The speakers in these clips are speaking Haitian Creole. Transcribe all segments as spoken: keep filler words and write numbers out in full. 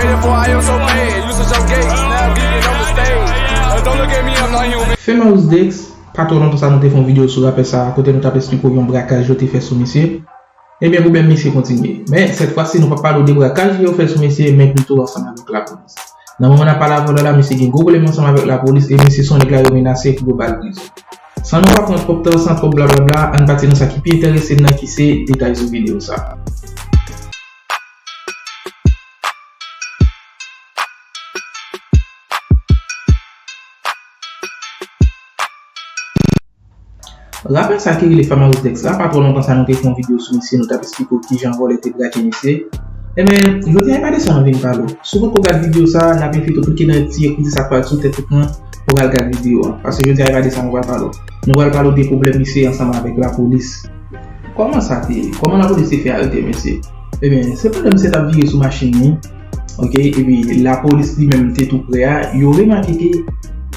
Waiting for I am so paid. Used to jump gates, now geeking on the stage. Uh, don't look at me, I'm not human. Famous Dex, pa twò lontan sa nou te fè yon videyo sou rapè sa a, kote nou t ap esplike w yon brakaj yo te fè sou misye. Ebyen, pwoblèm misye kontinye. Men, sèt fwa si, nou p ap pale w de brakaj yo fè sou misye, men pito ansanm avèk lapolis. Nan moman n ap pale avè w la, la, misye gen gwo pwoblèm ansanm avèk lapolis, e misye se yon nèg la yo menase pou yo ba l prizon. San nou pa pran twòp tan, san twòp blablabla, ann pati nan sa ki pi enterese n nan, ki se detay sou videyo sa a. Rapè sa ki rele Famous Dex la, pa twò lontan sa nou te fè yon videyo sou misye, nou t ap esplike w kijan vòlè te brake misye. Ebyen, jodi a e pa de sa nou vin pale w. Si w potko gad videyo sa, n ap envite w pou w kite yon ti ekriti sa k parèt sou tèt ou pran pou w al gad videyo a. Paske jodi a e pa de sa nou pral pale w. Nou pral pale w de pwoblèm misye ansanm avèk lapolis. Kòman sa te ye? Kòman lapolis te fè arete misye? Ebyen, se pandan misye t ap vire sou machin li, oke, epi lapolis li menm te tou prè a, yo remake ke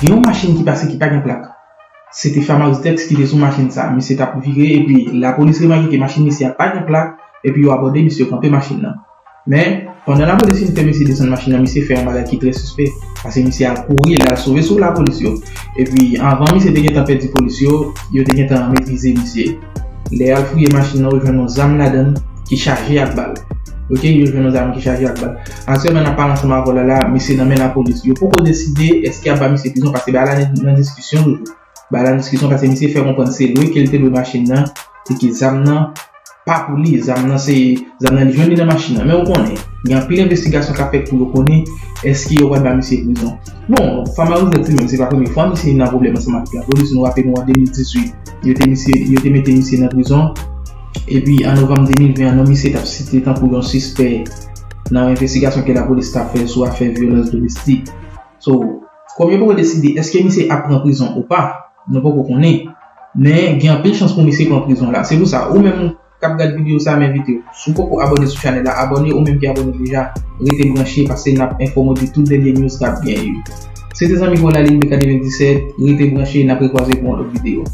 gen yon machin ki pase ki pa gen plak. Se te Famous Dex ki te sou machin sa. Misye t ap vire, epi lapolis remake ke machin misye a pa gen plak, epi yo abòde misye, yo kanpe machin nan. Men, pandan lapolis fin fè misye desann machin nan, misye fè yon bagay ki trè sispè. Paske misye al kouri, l al sove sou lapolis yo. Epi, anvan misye te gentan pèdi polis yo, yo te gentan metrize misye. Lè y al fouye machin nan, yo jwenn yon zam ladan l ki chaje ak bal. Oke, yo jwenn yon zam ki chaje ak bal. Aktyèlman, n ap pale ansanm avè w la, la, misye nan men lapolis. Yo poko deside èske y ap ba misye prizon, paske bagay la nan diskisyon toujou. Bagay la nan diskisyon, paske misye fè konprann se lwe ke l te lwe machin nan, e ke zam nan pa pou li, zam nan se, zam nan li jwenn li nan machin nan. Men ou konnen, gen anpil envestigasyon k ap fèt pou yo konnen èske yo pral ba misye prizon. Bon, Famous Dex li menm, se pa premye fwa misye nan pwoblèm ansanm avèk lapolis. Nou raple nou an de mil dizuit, yo te misye, yo te mete misye nan prizon. Epi an novanm de mil ven an, non misye t ap site tankou yon sispè nan yon envestigasyon ke lapolis t ap fè sou afè vyolans domestik. So, kòm yo poko deside èske misye ap pran prizon ou pa, nou poko konnen. Men gen anpil chans pou misye pran prizon la. Se pou sa, ou menm k ap gad videyo sa, m envite w. Si w poko abòne sou chanèl la, abòne, ou menm ki abòne deja, rete branche, paske n ap enfòme w de tout dènye news k ap gen yo. Se te zanmi w la, Lil B katrevenndisèt, rete branche, n ap rekwaze pou yon lòt videyo.